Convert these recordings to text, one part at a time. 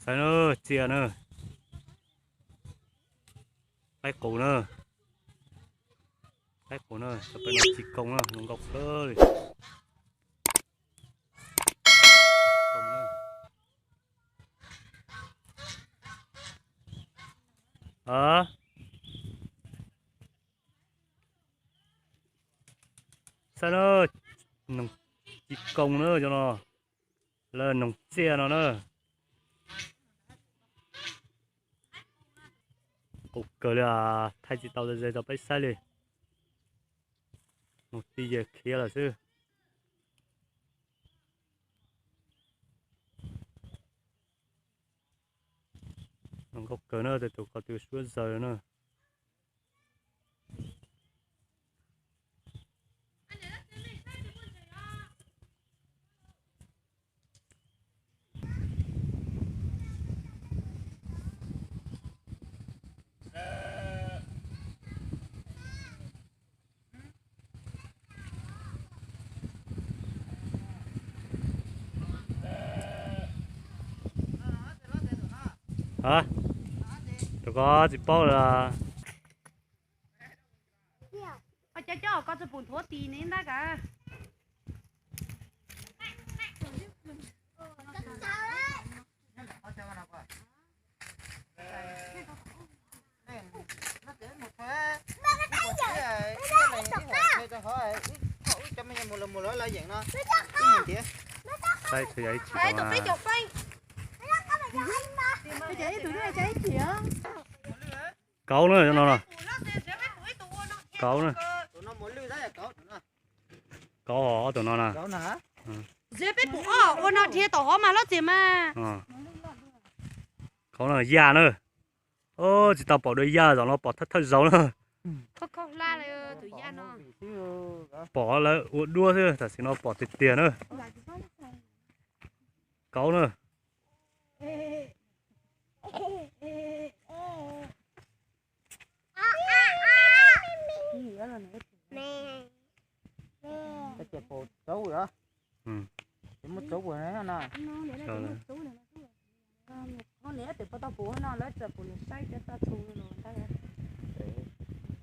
Saib na, txiaj na. Qaib qus na. Qaib qus na, cov peb no tsis koo na, zoo nkauj kawg li. Saib na, noog tsis koo na cov no, lawv noog txiaj no na. Qus kawg li, thaij tsis tau ze tau peb saib li. Mus tij yeg khiav lawm xwb. Zoo nkauj kawg na, tej tus qhov twg suab zaws na. Tus ko tsis paub lawm. Cov coj koj txog pum nthuav tis ne ntab kav. Kauv na, no no. Kauv na. Kauv ob tug no na. Peb pum ob ua no dhia tom hov mas loj tiag mas. Kauv no yaj na. Tsis tau pom dua yaj, zaum no pom thawj thawj zaus na. Pom lawv ua duab xwb, tam sim no pom tiag tiag na. Kauv na.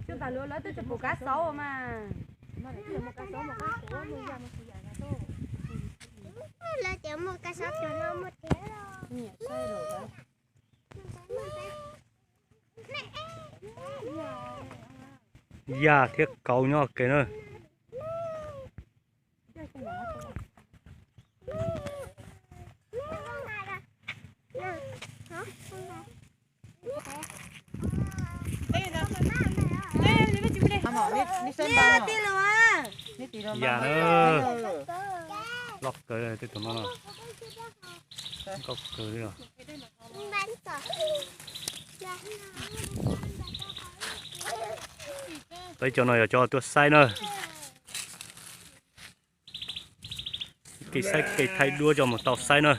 Coj tas lawv twb tsis pum kab xauv mas. Lawv tias muaj kab xauv tus no muaj tiag. Yaj thiab kauv nyob ua ke na. Yaj na, loj kawg tej tus no no. Nkauj kawg li os. Peb cov no yog cov tuaj saib na. Kev saib kev thaij duab coj mus tau saib na.